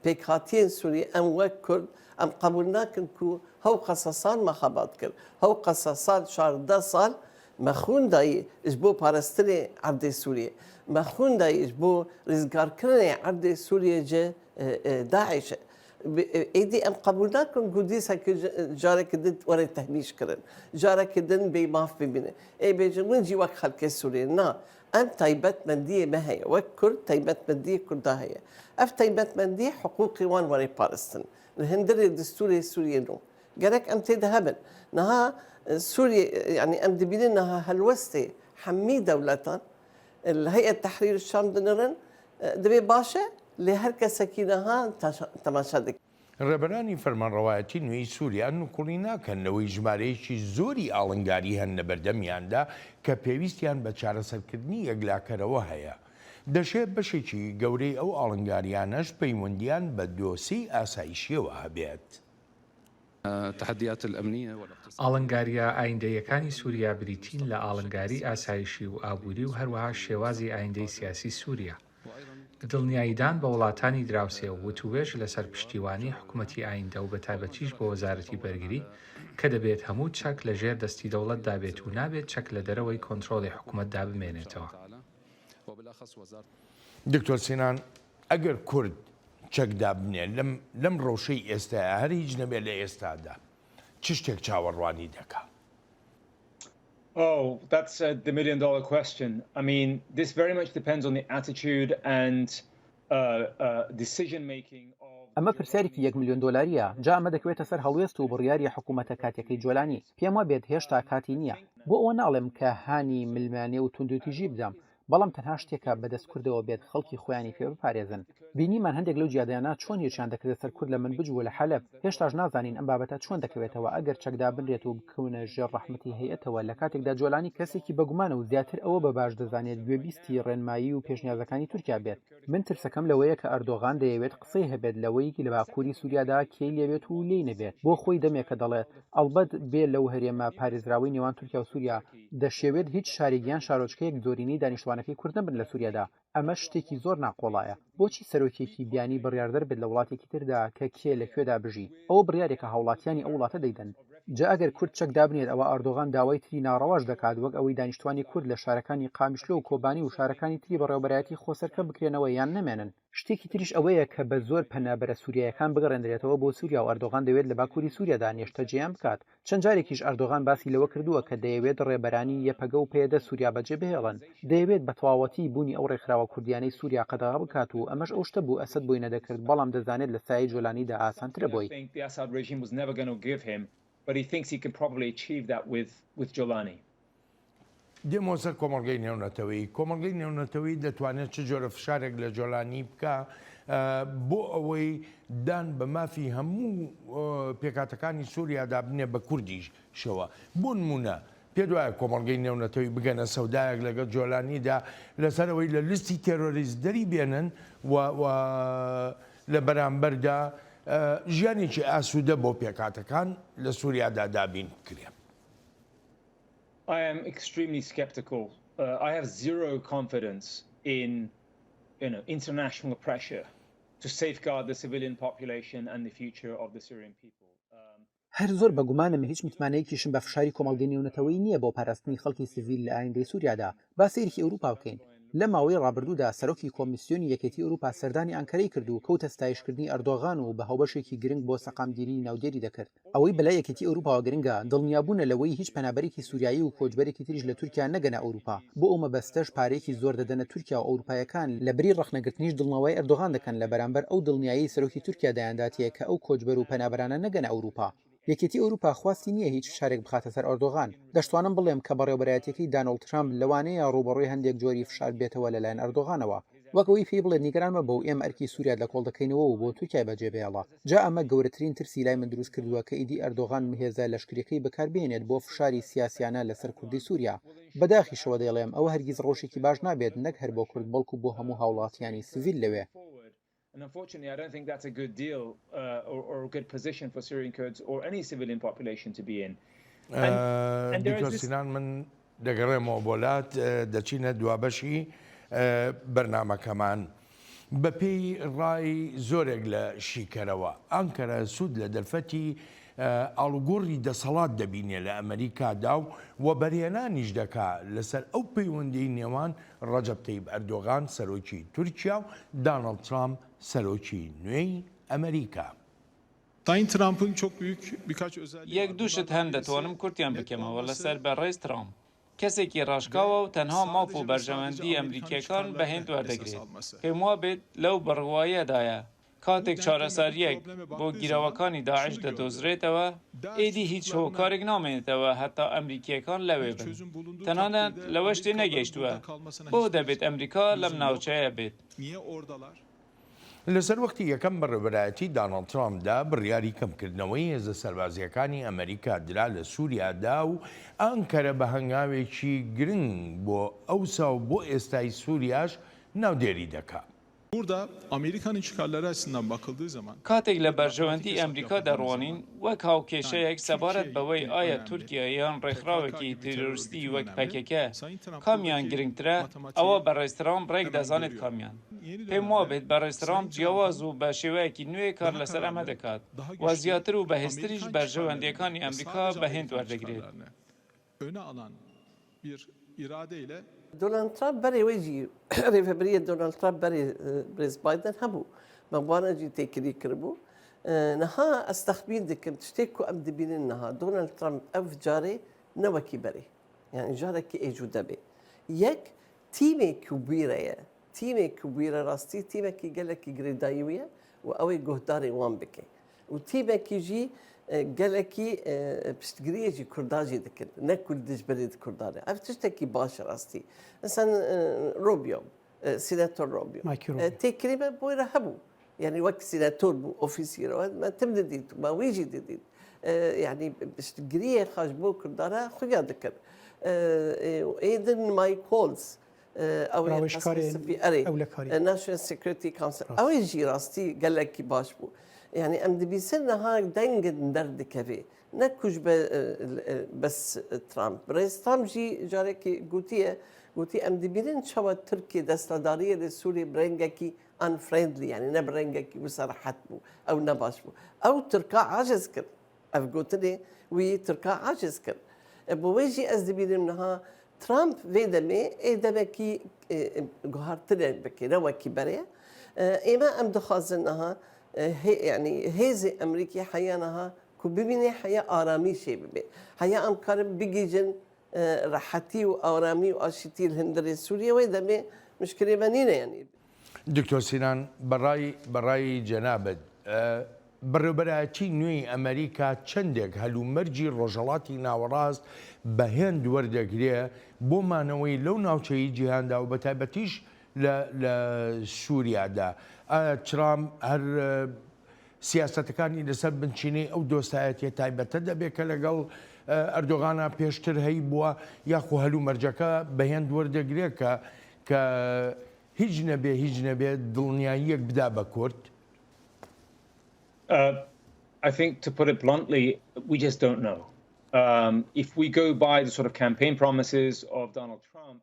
pêkhatiyên Sûriyê em wek Kurd em qebûl nakin ku hew qesa sal me xebat kir, hew qesa sal 14 sal Me xwîn dayî ji bo parastinê erdê Sûriyê. Me xwîn dayî ji bo rizgarkirinê erdê Sûriyê ji DAIŞ'ê. Êdî em qebûl nakin ku dîsa careke din were tehmîşkirin. Careke din bê maf bimîne. Ê bêjin win jî wek xelkê Sûriyê. Na, em taybetmendiyê me heye. Wek Kurd taybetmendiyê Kurda heye. Ev taybetmendî hiqûqê wan were parastin. Li hundirê destûrê Sûriyê nû. Gerek em tê de hebin. Niha Sûriye yanî em dibînin niha helwestê hemî dewletan li Heyet Tehrîr Şam dinirin dibê baş e lê her kesekî niha temaşe dike. Rêberانی فەرمانڕەوایەتی نوێی سووریا نکوڵی ناکەن لەوەی ژمارەیەکی زۆری ئاڵنگاری هەن لەبەردەمیاندا کە پێویستیان بە چارەسەرکردنی یەکلاکەرەوە هەیە. دەشێ بەشێکی گەورەی ئەو ئاڵنگارییانەش پەیوەندییان بە دۆسێی ئاسایشییەوە هەبێت. ئاڵنگارییە ئایندەییەکانی سووریا بریتین لە ئاڵنگاری ئاسایشی و ئابووری و هەروەها شێوازی ئایندەی سیاسی سووریا. دڵنیاییدان بە وڵاتانی دراوسێ و وتووێژ لەسەر پشتیوانی حکومەتی ئایندە و بەتایبەتیش بۆ وەزارەتی بەرگری کە دەبێت هەموو چەک لە ژێر دەستی دەوڵەتدا بێت و نابێت چەک لە دەرەوەی کۆنترۆڵی حکومەتدا بمێنێتەوە. دکتۆر سینان، ئەگەر کورد چەک دابنێ لەم لەم ڕەوشەی ئێستایا هەر هیچ نەبێ لە ئێستادا چ شتێک چاوەڕوانی دەکا؟ Oh, that's uh, the million dollar question. I mean, this very much depends on the attitude and uh, uh, decision making of. ئەمە پرسیارێکی یەک ملیۆن دۆلارییە، جا ئەمە دەکەوێتە سەر هەڵوێست و بڕیاری حکوومەتە کاتیەکەی جۆلانی. پێم وابێت هێشتا کاتی نییە. بۆ ئەوە ناڵێم کە هانی ململانێ و توندوتیژی بدەم، بەڵام تەنها شتێکە بەدەست کوردەوە بێت خەڵکی خۆیانی پێ بپارێزن. بینیمان هەندێک لەو جیادیانە چۆن هێرشیان دەکردە سەر کورد لە منبج و لە حەلەب، هێشتاش نازانین ئەم بابەتە چۆن دەکەوێتەوە ئەگەر چەک دابنرێت و بکەونە ژێر ڕەحمەتی هەیئەتەوە لە کاتێکدا جۆلانی کەسێکی بەگومانە و زیاتر ئەوە بە باش دەزانێت گوێبیستی ڕێنمایی و پێشنیازەکانی تورکیا بێت. من ترسەکەم لەوەیە کە ئەردۆغان دەیەوێت قسەی هەبێت لەوەی لە باکوری سوریادا کێی لێبێت و لێی نەبێت بۆ خۆی دەمێکە دەڵێت ئەڵبەت بێ لەو هەرێمە پارێزراوەی نێوان تورکیا و سوریا دەشیەوێت هیچ شارێک یان شارۆچکەیەک زۆرینەی دانیشتوانەکەی کورد نەبن لە سوریادا ئەمەش شتێکی زۆر ناقۆڵایە بۆچی سەرۆکێکی بیانی بڕیاردەر بێت لە وڵاتێکی تردا کە کێ لە کوێدا بژی ئەوە بڕیارێکە هاوڵاتیانی ئەو وڵاتە دەیدەن. جا ئەگەر کورد چەک دابنێت ئەوا ئەردۆغان داوای تری ناڕەواش دەکات وەک ئەوەی دانیشتوانی کورد لە شارەکانی قامیشلۆ و کۆبانی و شارەکانی تری بەڕێوەبەرایەتی خۆسەر کەم بکرێنەوە یان نەمێنن. شتێکی تریش ئەوەیە کە بە زۆر پەنابەرە سوریایەکان بگەڕێندرێتەوە بۆ سوریا و ئەردۆغان دەوێت لە باکوری سوریادا نێشتەجێیان بکات. چەند جارێکیش ئەردۆغان باسی لەوە کردووە کە دەیەوێت ڕێبەرانی یەپەگە و پەیەدە سوریا بەجێبهێڵن، دەیەوێت بە تەواوەتی بوونی ئەو ڕێکخراوە کوردیانەی سوریا قەدەغە بکات و ئەمەش ئەو شتە بوو ئەسەد بۆی نەدەکرد، بەڵام دەزانێت لە سایەی جۆلانیدا ئاسانترە بۆی. دێمەوە سەر کۆمەڵگەی نێونەتەوەیی، کۆمەڵگەی نێونەتەوەیی دەتوانێت چ جۆرە فشارێک لە جۆلانی بکا بۆ ئەوەی دان بە مافی هەموو پێکهاتەکانی سووریادا بنێ بە کوردیشەوە؟ بۆ نموونە پێت وایە کۆمەڵگەی نێونەتەوەی بگەنە سەودایەک لەگەڵ جۆلانیدا لەسەر ئەوەی لە لیستی تێرۆریست دەری بێنن و لە بەرامبەردا ژیانێکی ئاسوودە بۆ پێکهاتەکان لە سووریادا دابین بکرێ؟ I am extremely skeptical. Uh, I have zero confidence in you know, international pressure to safeguard the civilian population and the future of the Syrian people. Um, هەر زۆر بە گومانم هیچ متمانەیەکیشم بە فشاری کۆمەڵگەی نێونەتەوەیی نییە بۆ پاراستنی خەڵکی سڤیل لە ئایندەی سووریادا. با سەیرێکی ئەوروپا بکەین. لەم ماوەی ڕابردوودا سەرۆکی کۆمیسیۆنی یەکێتی ئەوروپا سەردانی ئانکەرەی کرد و کەوتە ستایشکردنی ئەردۆغان و بە هاوبەشێکی گرنگ بۆ سەقامگیریی ناودێری دەکرد. ئەوەی بەلای یەکێتی ئەوروپاوە گرنگە، دڵنیابوونە لەوەی هیچ پەنابەرێکی سوریایی و کۆچبەرێکی تریش لە تورکیا نەگەنە ئەوروپا، بۆ ئەو مەبەستەش پارەیەکی زۆر دەدەنە تورکیا و ئەوروپایەکان لەبری ڕەخنەگرتنیش دڵنەوای ئەردۆغان دەکەن لە بەرامبەر ئەو دڵنیایەی سەرۆکی تورکیا دایانداتێ کە ئەو کۆچبەر و پەنابەرانە نەگەنە ئەوروپا. یەکێتی ئەوروپا خواستی نییە هیچ فشارێک بخاتە سەر ئەردۆغان، دەشتوانم بڵێم کە بەڕێوەبەرایەتیەکەی دانۆڵد ترامپ لەوانەیە ڕووبەڕووی هەندێک جۆری فشار بێتەوە لەلایەن ئەردۆغانەوە، وەک ئەوەی پێی بڵێت نیگەران مەبە و ئێمە ئەرکی سوریات لە کۆڵ دەکەینەوە و بۆ تورکیای بەجێبهێڵە. جا ئەمە گەورەترین ترسی لای من دروست کردووە کە ئیدی ئەردۆغان هێزە لەشکریەکەی بەکاربهێنێت بۆ فشاری سیاسیانە لەسەر کوردی سوریا. بەداخیشەوە دەیڵێم ئەوە هەرگیز ڕەوشێکی باش نابێت نەک هەر بۆ کورد بەڵکو بۆ هەموو هاوڵاتیانی سڤیل لەوێ. And unfortunately, I don't think that's a good deal uh, or, or a good position for Syrian Kurds or any civilian population to be in. And, and there is this... سینان من دەگەڕێمەوە بۆ لات دەچینە دوابەشی بەرنامەکەمان. بەپێی ڕای زۆرێک لە شیکەرەوە ئانکەرە سوود لە دەرفەتی ئاڵوگۆڕی دەسەڵات دەبینێ لە ئەمەریکادا و وەبەرهێنانیش دەکا لەسەر ئەو پەیوەندیی نێوان ڕەجەب تەیب ئەردۆغان سەرۆکی تورکیا و دانڵد ترامپ سەرۆکی نوێی ئەمەریکا. یەک دوو شت هەن دەتوانم کورتیان بکەمەوە لەسەر بەڕێز ترامپ. کەسێکی ڕاشکاوە و تەنها ماف و بەرژەوەندی ئەمریکییەکان بە هێند وەردەگرێت. پێموابێت لەو بڕوایەدایە کاتێک چارەسەرییەک بۆ گیراوەکانی داعش دەدۆزرێتەوە، ئیدی هیچ هۆکارێک نامێنێتەوە هەتا ئەمریکییەکان لەوێ بن. تەنانەت لەوەش تێنەگەیشتووە بۆ دەبێت ئەمریکا لەم ناوچەیە بێت. لە سەروەختی یەکەم بەڕێوەبەرایەتی داناڵد ترامپدا بڕیاری کەمکردنەوەی هێزە سەربازییەکانی ئەمەریکا درا لە سوریادا و ئانکەرە بە هەنگاوێکی گرنگ بۆ ئەوسا و بۆ ئێستای سوریاش ناودێری دەکا. کاتێک لە بەرژەوەندی ئەمریکا دەڕوانین وەک هاوکێشەیەک سەبارەت بەوەی ئایا تورکیا یان ڕێکخراوێکی تیرۆریستی وەک پەکەکە کامیان گرنگترە، ئەوا بەڕێز ترامپ ڕێک دەزانێت کامیان. پێم وابێت بەڕێز ترامپ جیاواز و بە شێوەیەکی نوێ کار لەسەر ئەمە دەکات و زیاتر و بەهێزتریش بەرژەوەندییەکانی ئەمریکا بە هێند وەردەگرێت. دۆناڵد ترامپ بەرێ وەی جی رێڤەبریە دۆناڵد ترامپ بەرێ برێز بایدن هەبوو مە وانە جی تێکلی کربوو نها ئەز تەخمین دکم تشتێک کو ئەم دبینن نها دۆناڵد ترامپ ئەڤ جارێ نەوەکی بەرێ یانی جارێکی ئێجو دەبێ یەک تیمێک و بویرەیە تیمێک و بویرە ڕاستی تیمێکی گەلێکی گرێداییویە و ئەوەی گۆهدارێ وان بکێ و تیمێکی ژی گەلێکی پشتگریەکی کورداجی دکرد نەک کورد دژبەرێت کوردانە ئەف تشتێکی باشە ڕاستی ئەسەن ڕۆبیۆ سیناتۆر ڕۆبیۆ تێکریمە بۆیرە هەبوو یعنی وەک سیناتۆر بوو ئۆفیسیرەوە تم دەدیت ما ویژی دەدیت یعنی پشتگریە خاش بۆ کوردانە خویا دکرد ئێدن مایک هۆڵز ڕاوێژکارێن ئەولەکاری. National Security Council ئەوەی ژی ڕاستی گەلەکی باش بوو یعنی ئەم دبیسن نەها دەنگن دەردکەوێ نەکوش بە بەس ترامپ بڕێز ترامپ ژی جارێکی گوتیە گوتی ئەم دبینن چەوە تورکیە دەستلاداریە لە سووری برەنگەکی unfriendly یعنی نە برەنگەکی وسە ڕەحەت بوو ئەو نەباش بوو ئەو تورکا عاجز کرد. Ev gotinê wî Tirka aciz kir. Bi wê jî ez dibînim niha Trump vê demê ê demekî guhartinê bike ne wekî berê ye. Ême em dixwazin niha yanî hêzê Emerîkê heya niha ku bibînê heya aramî çê bibe. Heya em karin bigihîjin rehetî û aramî û aşîtî li hundirê Sûriyê wê demê mişkilê me nîne yanî. دکتۆر سینان بە ڕای بە ڕای جەنابت بەڕێوبەرایەتی نوێی ئەمەریکا چەندێک هەلومەرجی ڕۆژهەڵاتی ناوەڕاست بە هێند وەردەگرێ بۆ مانەوەی لەو ناوچەی جیهاندا و بەتایبەتیش لە لە سووریادا ئایا ترامپ هەر سیاسەتەکانی لەسەر بنچینەی ئەو دۆستایەتیە تایبەتە دەبێت کە لەگەڵ ئەردۆغانا پێشتر هەیبووە یاخۆ هەلومەرجەکە بە هێند وەردەگرێ کە کە هیچ نەبێ هیچ نەبێ دڵنیاییەک بدا بە کورد؟ I think to put it bluntly, we just don't know. Um, if we go by the sort of campaign promises of Donald Trump,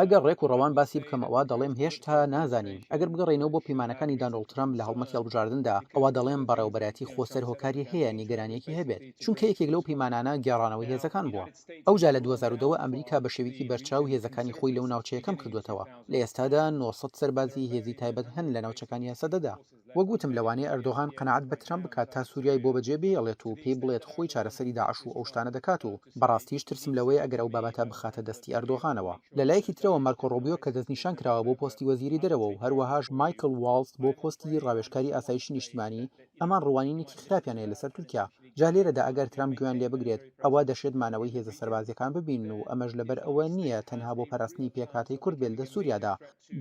ئەگەر ڕێک و ڕەوان باسی بکەم ئەوا دەڵێم هێشتا نازانین. ئەگەر بگەڕێینەوە بۆ پەیمانەکانی دانۆڵد ترەمپ لە هەڵمەتی هەڵبژاردندا، ئەوا دەڵێم بەڕێوەبەرایەتی خۆسەر هۆکاری هەیە نیگەرانییەکی هەبێت، چونکە یەکێک لەو پەیمانانە گێڕانەوەی هێزەکان بووە. ئەوجا لە 2010 ەوە ئەمریکا بە شێوەیەکی بەرچاو هێزەکانی خۆی لەو ناوچەیە کەم کردووەتەوە. لە ئێستادا 900 سەربازی هێزی تایبەت هەن لە ناوچەکانی هەسەدەدا. وەک وتم لەوانەیە ئەردۆغان قەناعەت بە ترەمپ بکات تا سوریای بۆ بەجێ بهێڵێت و پێی بڵێت خۆی چارەسەری داعش و ئەو شتانە دەکات و بەڕاستیش ترسم لەوەیە ئەگەر ئەو بابەتە بخاتە دەستی ئەردۆغانەوە. لە لایەکی ترەوە مارکۆ ڕۆبیۆ کە دەستنیشان کراوە بۆ پۆستی وەزیری دەرەوە و هەروەهاش مایکڵ واڵتز بۆ پۆستی ڕاوێژکاری ئاسایشی نیشتیمانی ئەمان ڕوانینێکی خراپیان هەیە لەسەر تورکیا جا لێرەدا ئەگەر ترەمپ گوێیان لێبگرێت ئەوا دەشێت مانەوەی هێزە سەربازیەکان ببینن و ئەمەش لەبەر ئەوە نییە تەنها بۆ پاراستنی پێکهاتەی کورد بێت لە سوریادا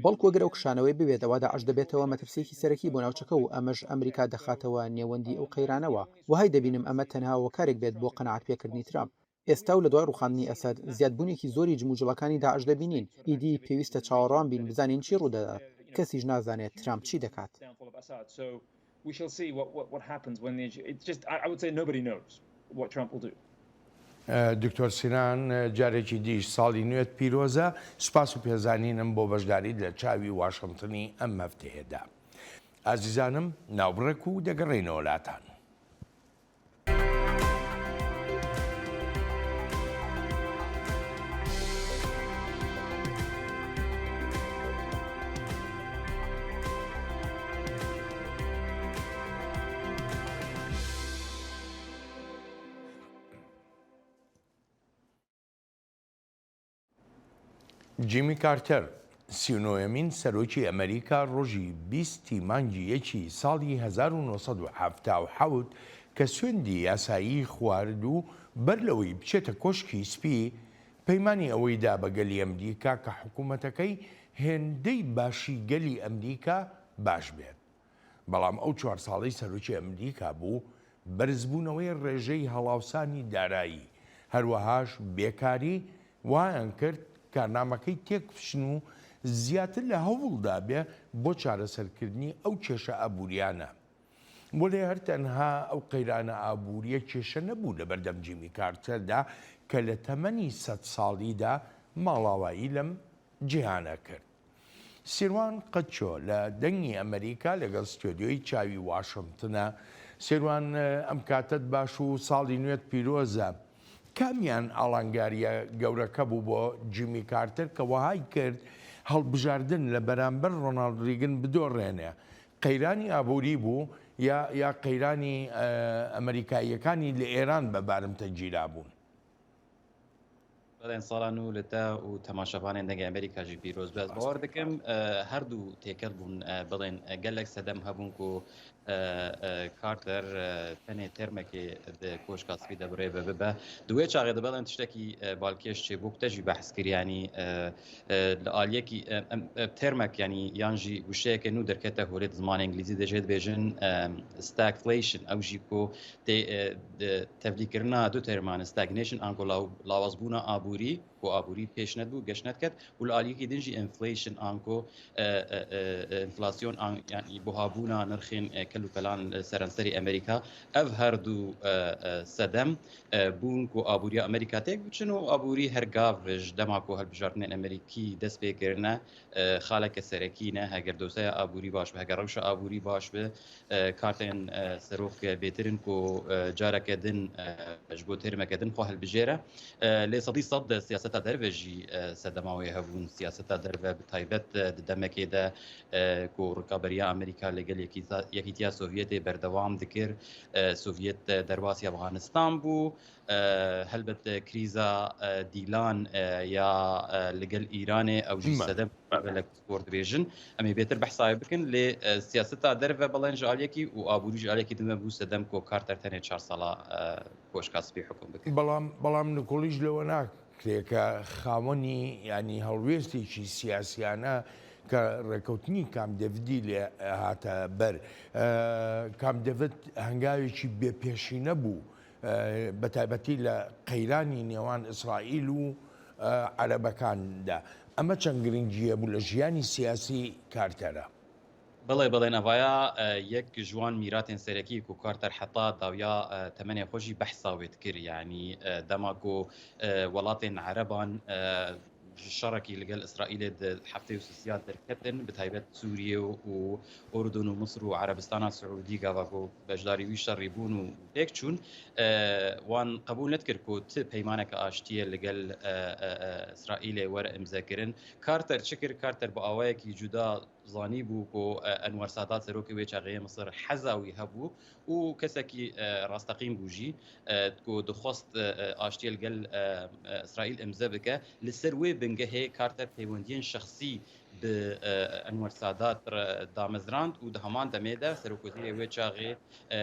بەڵکو ئەگەر ئەو کشانەوەی ببێت ئەوا داعش دەبێتەوە مەترسییەکی سەرەکی بۆ ناوچەکە و ئەمەش ئەمریکا دەخاتەوە نێوەندی ئەو قەیرانەوە. وەهای دەبینم ئەمە تەنها هۆکارێک بێت بۆ قەناعەت پێکردنی ترامپ. ئێستا و لە دوای ڕووخاندنی ئەسەد، زیادبوونێکی زۆری جموجوڵەکانی داعش دەبینین، ئیدی پێویستە چاوەڕوان بین بزانین چی ڕوودەدات. کەسیش نازانێت ترامپ چی دەکات. دکتۆر سینان جارێکی دیش ساڵی نوێت پیرۆزە، سوپاس و پێزانینم بۆ بەشداریت لە چاوی واشنتنی ئەم هەفتەیەدا. ئازیزانم ناوبڕێک و دەگەڕێینەوە لاتان. جیمی کارتەر، سیونۆیەمین سەرۆکی ئەمەریکا ڕۆژی 20 ی مانگی یەکی ساڵی 1977 کە سوێندی یاسایی خوارد و بەر لەوەی بچێتە کۆشکی سپی پەیمانی ئەوەی دا بە گەلی ئەمریکا کە حکوومەتەکەی هێندەی باشی گەلی ئەمریکا باش بێت. بەڵام ئەو چوار ساڵەی سەرۆکی ئەمریکا بوو، بەرزبوونەوەی ڕێژەی هەڵاوسانی دارایی، هەروەهاش بێکاری، وایان کرد کارنامەکەی تێکبچن و زیاتر لە هەوڵدا بێ بۆ چارەسەرکردنی ئەو کێشە ئابوورییانە. وەلێ هەر تەنها ئەو قەیرانە ئابوورییە کێشە نەبوو لەبەردەم جیمی کارتەردا کە لە تەمەنی سەد ساڵیدا ماڵاوایی لەم جیهانە کرد. سیروان قەچۆ لە دەنگی ئەمەریکا لەگەڵ ستۆدیۆی چاوی واشنتنە. سیروان ئەم کاتەت باش و ساڵی نوێت پیرۆزە. کامیان ئاڵانگارییە گەورەکە بوو بۆ جیمی کارتەر کە وەهای کرد هەڵبژاردن لە بەرامبەر ڕۆناڵد ڕیگن بدۆڕێنێ؟ قەیرانی ئابووری بوو یا یا قەیرانی ئەمەریکاییەکانی لە ئێران بە بارمتە گیرابوون؟ بەڵێن ساڵا نوو لە تە و تەماشاڤانێن دەنگێ ئەمریکا ژی پیرۆز بێ. ئەز باوەڕ دکم هەردوو تێکەڵ بوون بڵێن گەلەک سەدەم هەبوون کو کارتەر تەنێ تێرمەکێ di کۆشکا سپی de birêve bibe. Di wê çaxê de belên tiştekî balkêş çêbû ku te jî behs kir yanî li aliyekî termek yanî yan jî wişeyeke nû derkete holê di zimanê îngilîzî de jê dibêjin stagflation ew jî ku tê tevlîkirina du terman stagnation ango lawazbûna aborî. ku aborî pêş nedibû, geş nediket û li aliyekî din jî inflation anku enflasyon an yanî buhabûna nirxên kel û pelan li seranserî Amerîka ev her du sedem bûn ku aboriya Amerîka têk biçin û aborî her gav ji dema ku hilbijartinên Amerîkî dest pê kirine xaleke serekî ne heger doseya aborî baş be heger rewşa aborî baş be kartên serok bêtir in ku careke din ji bo têrmeke din xwe hilbijêre. Lê 100% siyaseta derve jî sedema wê hebûn. Siyaseta derve bi taybet di demekê de ku rikaberiya Amerîka li gel Yekîtiya Sovyetê berdewam dikir. Sovyet derbasî Efxanistan bû. Helbet krîza dîlan ya li gel Îranê ew jî sedem gelek pispor dibêjin. Em ê bêtir behsa wê bikin lê siyaseta derve belên ji aliyekî û aborî ji aliyekî din ve bû sedem ku Carter tenê çar sala Koşka Spî hukm bike. Belam belam nikolî ji lewe nakrê ke xawenî yanî helwêstêkî siyasiyane ke rêkewtinî Camp Davidî lê hate ber. Camp David hengawêkî bêpêşîne bû بە تایبەتی لە قەیرانی نێوان ئیسرائیل و عەرەبەکاندا. ئەمە چەند گرنگی هەبوو لە ژیانی سیاسی کارتەرە؟ بەڵێ بەڵێ نەڤایا یەک ji wan mîratên serekî ku Carter heta dawiya temenê xwe jî behsa wê dikir yanî dema ku welatên Ereban ji şerekî li gel Îsraîlê di 73 ya derketin bi taybet Sûriye û Urdun û Misir û Erebistana Siûdî gava ku beşdarî wî şerî bûn û têk çûn wan qebûl nedikir ku ti peymaneke aştiyê li gel Îsraîlê were îmzekirin. Carter çi kir? Carter bi awayekî cuda zanîbû ku Enwer Sadat serokê wê çaxê yê Misir heza wî hebû û kesekî rasteqîn bû jî ku dixwest aştiyê li gel Îsraîl îmze bike. Li ser wê bingehê Carter peywendiyên şexsî bi Enwer Sadat re damezrand û di heman demê de serokwezîrê wê çaxê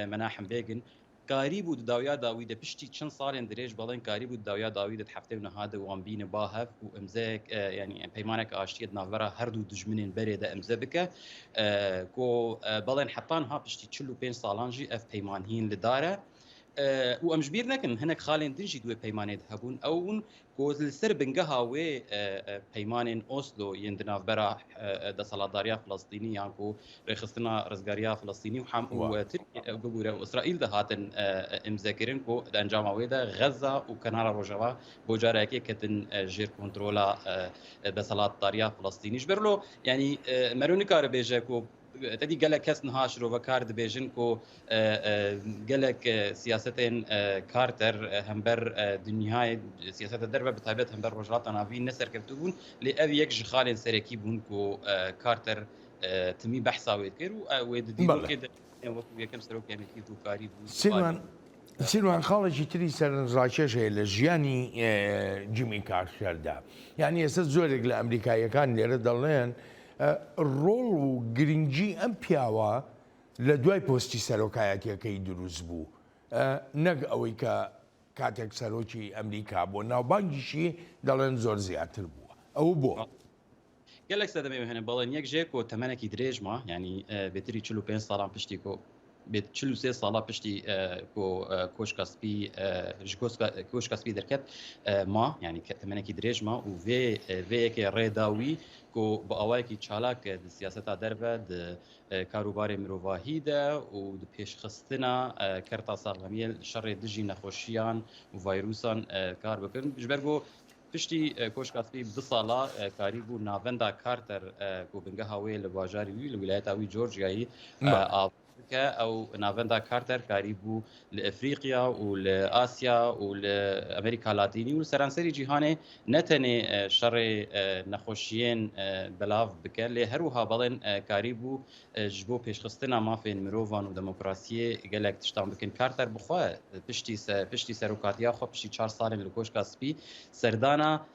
Menahem Begin karîbû di dawiya dawî de piştî çend salên dirêj belên karîbû di dawiya dawî de di 79 de wan bîne ba hev û imzeyek yanî peymaneke aştiyê di navbera her du dijminên berê de imze bike ku belên heta niha piştî 45 salan jî ev peyman hîn li dar e. Û em ji bîr nekin hinek xalên din jî di wê peymanê de hebûn ew bûn ku li ser bingeha wê peymanên Oslo yên di navbera deselatdariya Filistînî yan ku rêxistina rizgariya Filistînî û hem û Tirkiye bibûre û Îsraîl de hatin îmzekirin ku di encama wê de Xeza û Kenara Rojava bo carekê ketin jêr kontrola deselatdariya Filistînî. Ji ber lo yanî meriv nikare bêje ku Tedî gelek kes niha şirovekar dibêjin ku gelek siyasetên Carter hember dinyayê siyaseta derve bi taybet hember Rojhilata Navîn ne serkevtî bûn lê ev yek ji xalên serekî bûn ku Carter timî behsa wê dikir û wê di dîrokê de wekû yekem serokê Amerîkî ku karî bû Sîlwan Sîlwan xalekî تری سەرنجڕاکێش هەیە لە ژیانی جیمی کارتەردا یعنی ئێستا زۆرێک لە ئەمریکاییەکان لێرە دەڵێن ڕۆڵ و گرنگی ئەم پیاوە لە دوای پۆستی سەرۆکایەتیەکەی دروست بوو نەک ئەوەی کە کاتێک سەرۆکی ئەمریکا بووە ناوبانگیشی دەڵێن زۆر زیاتر بووە ئەوە بۆ؟ گەلەک سەدەمێ هەنە بەڵێن یەک ژێ کۆ تەمەنێکی درێژ ما ینی بێتری 45 ساڵان پشتی کۆ بێت 43 ساڵە پشتی کۆ کۆشکا سپی کۆشکا سپی دەرکەت ما ینی کە تەمەنێکی درێژ ما و vê vê yekê rêda wî ku bi awayekî çalak di siyaseta derve di karûbarê mirovahî de û di pêşxistina kerta saxlemiyê şerê dijî nexweşiyan û vayrusan kar bikin ji ber ku piştî Koşka Spî bi du sala karîbû navenda Carter ku bingeha wê li bajarê wî li wîlayeta wî Georgiayî ava bike ew navenda Carter karîbû li Efrîqya û li Asya û li Amerîka Latînî û li seranserî cîhanê ne tenê şerê nexweşiyên belav bike lê her wiha belên karîbû ji bo pêşxistina mafên mirovan û demokrasiyê gelek tiştan bikin. Carter bi xwe piştî piştî serokatiya xwe piştî çar salên li Koşka Spî serdana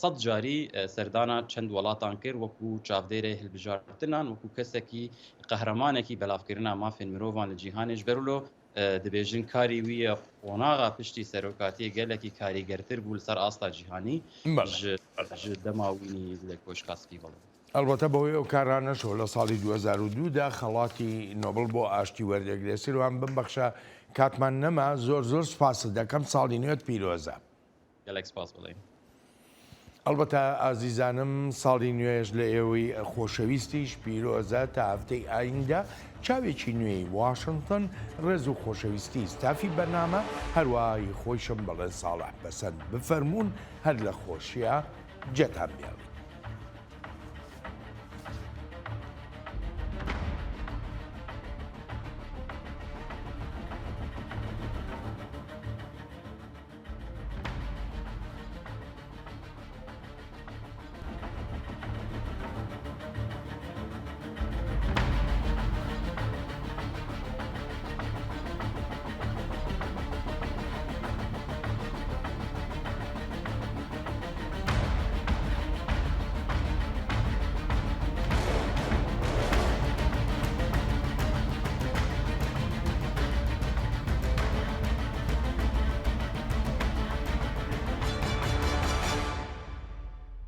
sed carî serdana çend welatan kir wekû çavdêrê hilbijartinan wekû kesekî qehremanekî belavkirina mafên mirovan li cîhanê ji ber wilo dibêjin karî wî ye qonaxa piştî serokatiyê gelekî karîgertir bû li ser asta cîhanî ji ji dema wî li Koşka Spî belav. ئەڵبەتە بەهۆی ئەو کارانەشەوە لە ساڵی 2002 دا خەڵاتی نۆبڵ بۆ ئاشتی وەردەگرێت. سیروان بمبەخشە کاتمان نەما زۆر زۆر سوپاست دەکەم ساڵی نوێت پیرۆزە. گەلەک سپاس بڵێ. ئەڵبەتە ئازیزانم ساڵی نوێش لە ئێوەی خۆشەویستیش پیرۆزە تا هەفتەی ئایندە چاوێکی نوێی واشنتن ڕێز و خۆشەویستی ستافی بەرنامە هەروەها هی خۆیشم بەڵێن ساڵح پەسەند بفەرموون هەر لە خۆشیا جێتان بێڵین.